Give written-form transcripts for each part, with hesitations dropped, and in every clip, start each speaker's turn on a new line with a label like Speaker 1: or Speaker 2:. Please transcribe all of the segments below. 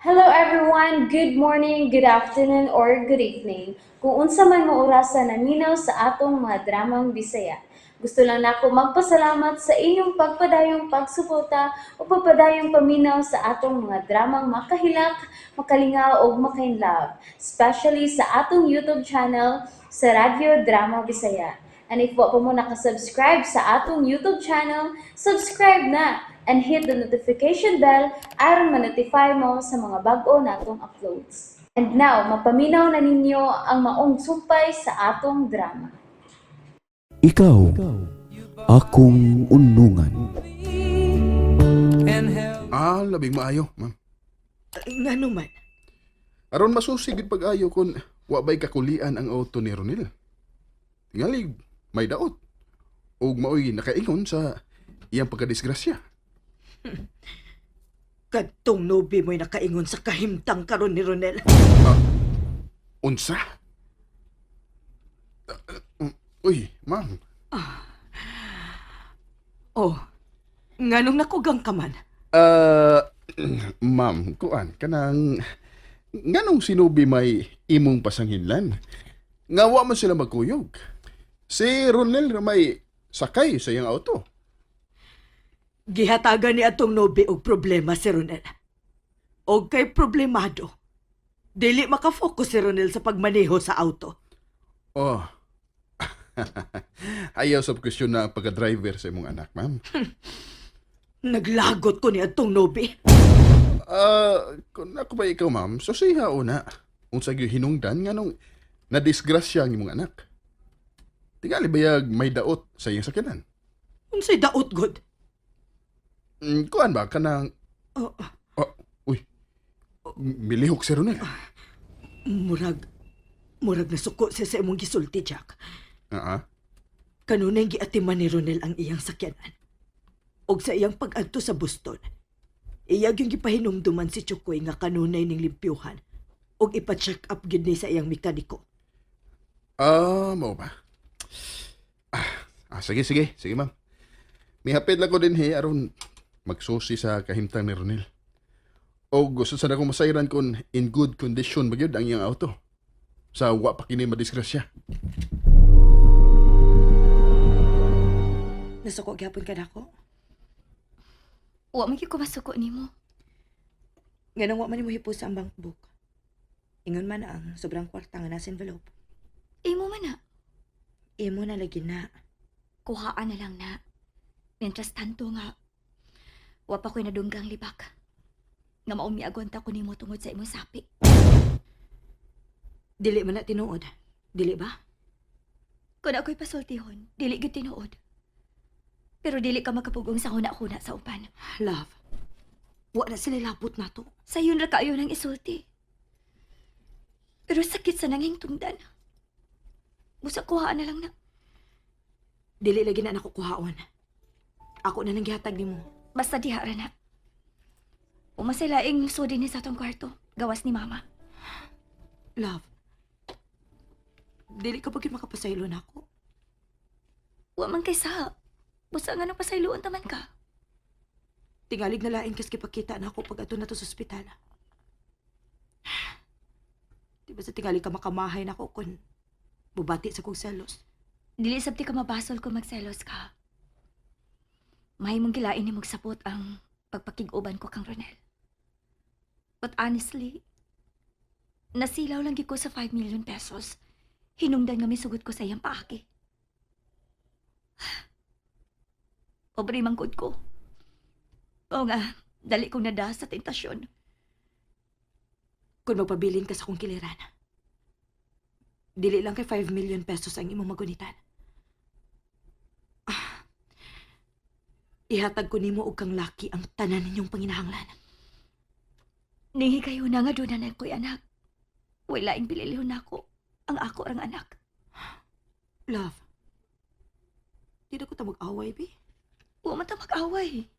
Speaker 1: Hello everyone! Good morning, good afternoon, or good evening. Kung unsa man mo orasa naminaw sa atong mga dramang Bisaya. Gusto lang nako magpasalamat sa inyong pagpadayong pagsuporta o pagpadayong paminaw sa atong mga dramang makahilak, makalingaw ug makainlove, especially sa atong YouTube channel sa Radyo Drama Bisaya. And if wa pa mo nakasubscribe sa atong YouTube channel, subscribe na and hit the notification bell aron ma-notify mo sa mga bag-o natong uploads. And now, mapaminaw na ninyo ang maong sumpay sa atong drama.
Speaker 2: Ikaw, akong unungan.
Speaker 3: Ah, labing maayo, ma'am.
Speaker 4: Nga naman?
Speaker 3: Aron masusi gid pag-ayo kung wa bay kakulian ang auto ni Ronel. Tingali may daot. Ug maoy nakaingon sa iyang pagkadisgrasya.
Speaker 4: Kadtong nobi mo'y nakaingon sa kahimtang karon ni Ronel.
Speaker 3: Unsa? Uy, ma'am.
Speaker 4: Oh, nganong nakugang ka man?
Speaker 3: Ma'am, kuan kanang nganong sinubi may imong pasanghinlan? Nga wa man sila magkuyog. Si Ronel ra may sakay sa iyang auto.
Speaker 4: Gihatagan ni atong nobi og problema si Ronel. Og kay problemado. Dili makafocus si Ronel sa pagmaneho sa auto.
Speaker 3: Oh. Ayaw sa kwestiyon na ang pagka-driver sa imong anak, ma'am.
Speaker 4: Naglagot ko ni atong nobi.
Speaker 3: Ah, kung ako ba ikaw, ma'am, susiha una. Unsa gyud hinungdan nganong nadisgrasya ang imong anak? Tingali bayag may daot sa iyang sakyanan?
Speaker 4: Unsay daot god?
Speaker 3: Kuan ba kanang
Speaker 4: Oh,
Speaker 3: oh, uy. Milihok si Ronel.
Speaker 4: Murag nasuko siya sa imong gisulti, Jack.
Speaker 3: Ah, ah.
Speaker 4: Kanunay giatiman ni Ronel ang iyang sakyanan. Og sa iyang pag-adto sa Boston, iya yung gipahinumduman si Chukoy nga kanunay ning limpyuhan og ipa-check up gyud ni sa iyang mekaniko.
Speaker 3: Ah, mao ba? Sige, sige. Sige, ma'am. Mihapit lang ko din he, aron magsusi sa kahimtang ni Ronel. O gusto sana akong masayran kung in good condition ba gyud ang iyang auto. Sa wa pa kini madisgrasya.
Speaker 4: Nasuko gyapon ka nako?
Speaker 5: Wa man gyud ko masuko nimo.
Speaker 4: Nganong wa man nimo hipusa ang bank book? Ingon man ang sobrang kwarta nga nasa envelope.
Speaker 5: Imo man na.
Speaker 4: Imo na lagi na.
Speaker 5: Kuhaan na lang na. Mientras tanto nga, wa pa ko'y nadunggang libak. Nga maong miagwanta ko nimo tungod sa imong sapi.
Speaker 4: Dili man na tinuod. Dili ba?
Speaker 5: Kung ako'y pasultihon, dili gyud tinuod. Pero dili ka makapugong sa huna-huna sa uban.
Speaker 4: Love, wa na sila labot nato.
Speaker 5: Sayon ra kaayo nang isulti. Pero sakit sa nanging tungdan. Busa kuhaan na lang na.
Speaker 4: Dili lagi na nako kuhaon. Ako na lang gihatag nimo.
Speaker 5: Basta diha ra na. Umasay laing sudi ni sa atong kwarto. Gawas ni mama.
Speaker 4: Love, dili ka ba gyud makapasaylo nako?
Speaker 5: Wa man kay sa. Busa nga nang pasayloon taman ka.
Speaker 4: Tingalig na lain kas gipakita na ako pag ato na to sa ospital. Di ba sa tingali ka makamahay na ako kung bubati sa kong selos?
Speaker 5: Dili sabti ka mabasol kung magselos ka. Mahimong gilain ni magsapot ang pagpakig-uban ko kang Ronel. But honestly, nasilaw lang gyud ko sa 5 million pesos. Hinungdan nga misugot ko sa iyang paaki. Pobre man gud ko. Oo nga, dali kong nada sa tentasyon.
Speaker 4: Kung magpabilin ka sa kong kiliran. Dili lang kay 5 million pesos ang imong magunitan. Ihatag ko nimo og kang laki ang tanan ninyong panginahanglan.
Speaker 5: Ninghi kayo na nga doon na ko'y anak. Wala laing bililihon nako. Ang ako rang anak.
Speaker 4: Love, di na ko ta mag-away, bi.
Speaker 5: Wa man ta mag-away.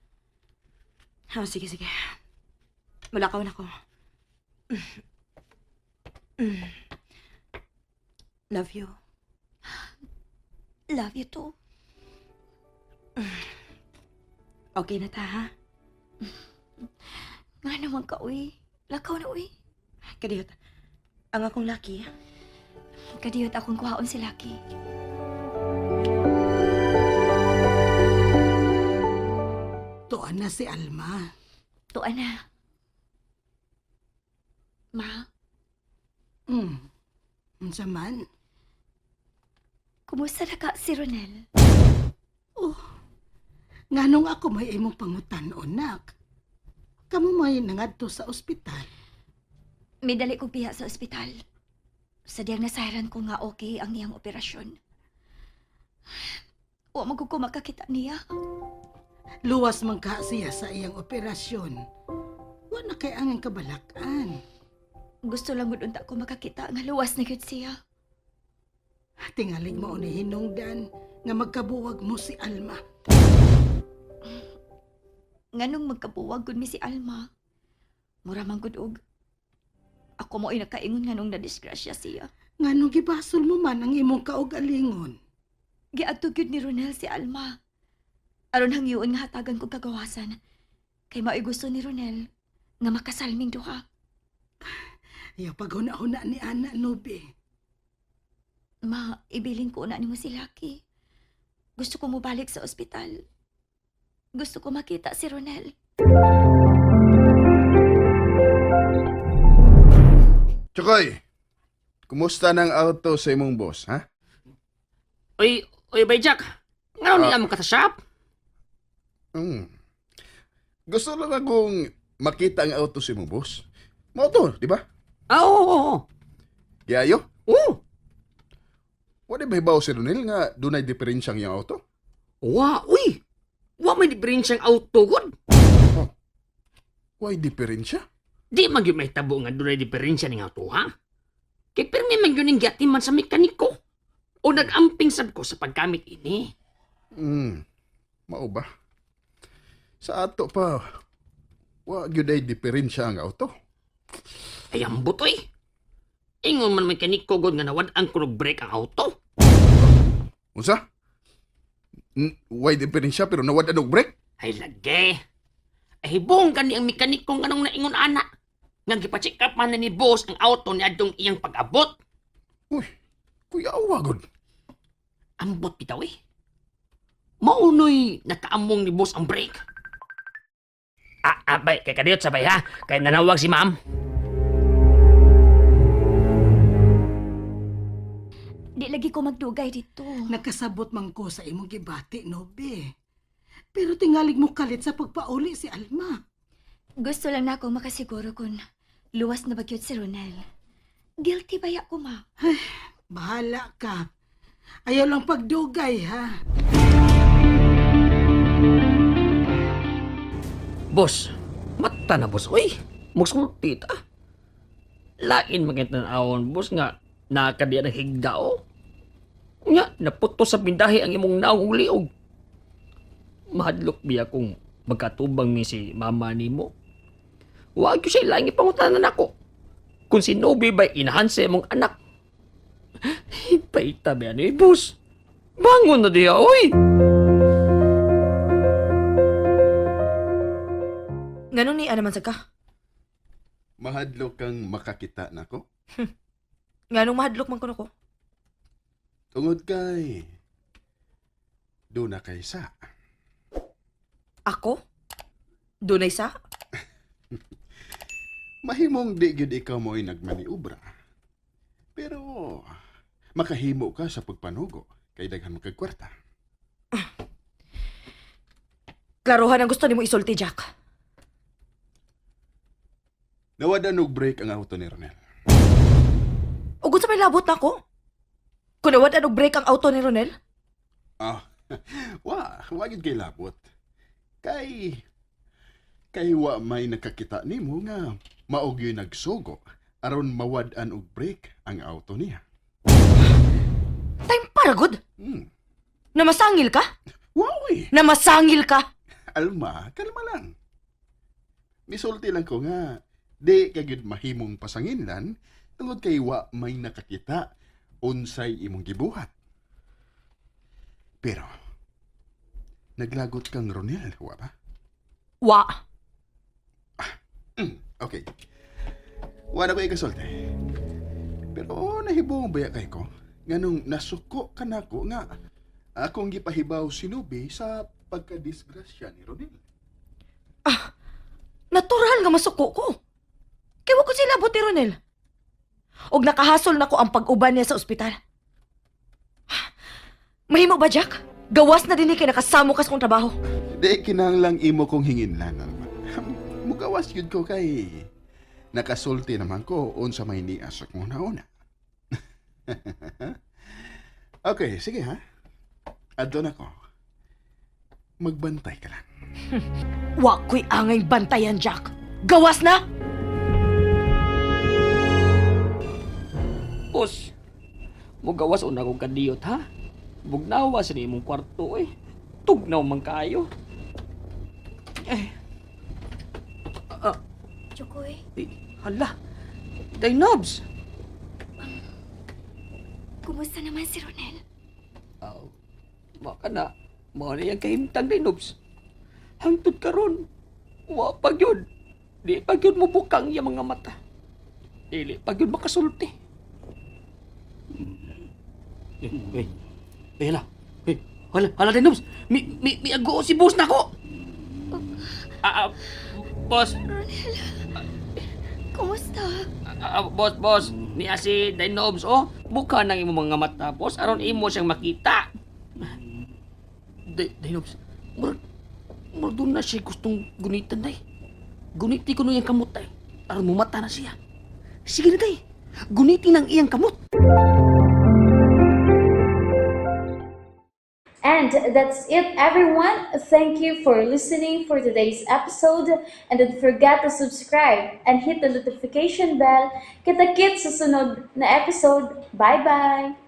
Speaker 4: Ha, sige, sige. Malakaw na ko. Love you.
Speaker 5: Love you too.
Speaker 4: Okay na ta, ha?
Speaker 5: Nga naman ka, uy. Lakaw na, uy.
Speaker 6: Kadiyot. Ang akong laki.
Speaker 5: Kadiyot akong kuhaon si Lucky.
Speaker 7: Tuan na si Alma.
Speaker 5: Tuan na. Ma,
Speaker 7: Unsa man?
Speaker 5: kumusta na ka si Ronel?
Speaker 7: Oh, nganong ako may imong pangutan-on, nak. Kamo may nangadto sa ospital.
Speaker 5: May dali kong piya sa ospital. Sa diyang nasayran ko nga okay ang iyang operasyon. Wa man ko makakita niya.
Speaker 7: Luwas man ka siya sa iyang operasyon. Wa na kay ang kabalakan.
Speaker 5: Gusto lang gud unta ko makakita nga luwas na gyud siya.
Speaker 7: Tingalig mo ni hinungdan nga magkabuwag mo si Alma.
Speaker 5: Nganong magkabuwag gud mi si Alma. Mura man gud og ako mo ay nakaingon nganong nadisgrasya siya.
Speaker 7: Nganong gibasol mo man ang imong kaugalingon.
Speaker 5: Giadto gyud ni Ronel si Alma. Aron hangyoon nga hatagan kog kagawasan. Kay mao'y gusto ni Ronel nga makasalming duha.
Speaker 7: Ayaw paghuna-huna ni Ana Nobe.
Speaker 5: Ma, ibilin ko na nimo si Lucky. Gusto ko mobalik sa ospital. Gusto ko makita si Ronel.
Speaker 3: Chokoy, kumusta ng auto sa imong boss, ha?
Speaker 8: Uy, uy, bay Jack. Ngano niya mo ka sa shop?
Speaker 3: Gusto lang akong makita ang auto sa imong boss. Mao to, di ba?
Speaker 8: Ah, oo, oo, oo.
Speaker 3: Yayo,
Speaker 8: Oo.
Speaker 3: wala ba hibaw si Ronel nga dunay diferensya ang iyang auto?
Speaker 8: Wa, uy. Wa may diferensyang auto gud.
Speaker 3: Why diferensya?
Speaker 8: Di man gyud mahitabo nga dunay diferensya ning auto, ha? Kay pirmi man gyud ning giatiman sa mekaniko. O nag-amping sab ko sa paggamit ini.
Speaker 3: Mao ba? Sa ato pa, wa gyud ay diferensya ang auto.
Speaker 8: Ay ambot uy. Ingon man mekaniko gud nga nawad-an kunog brake ang auto.
Speaker 3: Unsa? Why diferensya pero nawad og brake?
Speaker 8: Ay lagi. Ay hibong gani ang mekaniko nganong naingon ana. Nga gipa-check up man na ni boss ang auto ni adtong iyang pag-abot.
Speaker 3: Uy, kuya awa gud.
Speaker 8: Ambot bitaw eh. Maunoy nakaamong ni boss ang brake. Ah, ah, bay, kay kadiyot sabay ha. Kay nanawag si ma'am.
Speaker 5: Di lagi ko magdugay dito.
Speaker 7: Nakasabot man ko sa imong gibati, Nobe. Pero tingalig mo kalit sa pagpauli si Alma.
Speaker 5: Gusto lang na ako makasiguro kung luwas na ba gyud si Ronel. Guilty ba ya ko, ma?
Speaker 7: Bahala ka. Ayaw lang pagdugay, ha?
Speaker 8: Boss, mata na boss. Uy, magsulti ta. Lain magitan-awon, boss nga nakadiya ng higda oh. Unya, naputo sa pindahi ang imong naong ug liog. Mahadlok biya kung magkatubang ni si mama nimo. Wag ko siya laing ipangutanan nako. Kung si Nobi ba'y inahan sa imong anak. Paita ba ni boss? Bangon na diya, oy!
Speaker 6: Ngano ni ana man sa ka?
Speaker 3: Mahadlok kang makakita nako.
Speaker 6: Nganong mahadlok man kuno ko?
Speaker 3: Tungod kay do na kay sa.
Speaker 6: Ako? Dunay sa?
Speaker 3: Mahimong di gyud ikaw mo'y nagmaniobra. Pero makahimo ka sa pagpanugo kay daghan mo kag kwarta.
Speaker 6: Klarohan ang gusto nimo isulti, Jack.
Speaker 3: Nawad og break ang auto ni Ronel.
Speaker 6: Ug unsa may labot nako? Kun nawad og break ang auto ni Ronel?
Speaker 3: Ah, wa, wa gyud kay labot. Kay kay wa may nakakita nimo nga mao gyud nagsugo aron mawad-an og break ang auto niya.
Speaker 6: Time para good. Namasangil ka?
Speaker 3: Wow eh.
Speaker 6: Namasangil ka?
Speaker 3: Alma, kalma lang. Misulti lang ko nga, di ka gyud mahimong pasanginlan tungod kay wa may nakakita unsay imong gibuhat. Pero, naglagot kang Ronel, wa ba?
Speaker 6: Wa.
Speaker 3: Okay. Wala ko ikasulti. Pero nahibong baya kay ko. Nganong nasuko ka nako nga akong gipahibaw si Nubi sa pagkadisgrasya ni Ronel.
Speaker 6: Natural nga masuko ko. Kay wa ko sila ni Ronel. Og nakahasol na ko ang pag-uban niya sa ospital. Mahimo ba, Jack? Gawas na dinhi kay nakasamo kas kong trabaho.
Speaker 3: Di kinahanglang imo kong hingin lang, Alma. Mugawas yun ko kay nakasulti naman ko unsa may nias akong nauna. Okay, sige ha. Adto na ko. Magbantay ka lang.
Speaker 6: Wa ko'y angay bantayan, Jack. Gawas na!
Speaker 8: Boss, mugawas una kong kadiyot ha. Bugnawa sa imong kwarto eh. Tugnaw man kayo. Eh. Ah,
Speaker 5: Chukoy,
Speaker 8: eh, hala. Day Nobs.
Speaker 5: kumusta naman si Ronel?
Speaker 8: Aw, maka na. Mao na iyang kahimtang day Nobs. Hangtod karon, wa pa gyud. Di pa gyud mo bukang iyang mga mata. Dili pa gyud makasulti. Eh, eh, eh, hala. Eh, hala, hala day Nobs. Mi ago si boss nako. Ah, ah, boss,
Speaker 5: Kumusta?
Speaker 8: Ah, ah, boss, boss, niya si Dinobs, oh. Buka ng imong mga mata, boss, aron imo siyang makita. Dinobs, murag, murag doon na siya gustong gunitan, day. Guniti ko no iyang kamot, day. Aron mumata na siya. Sige na, day. Guniti ng iyang kamot.
Speaker 1: And that's it, everyone. Thank you for listening for today's episode. And don't forget to subscribe and hit the notification bell. Kita-kits sa sunod na episode. Bye-bye!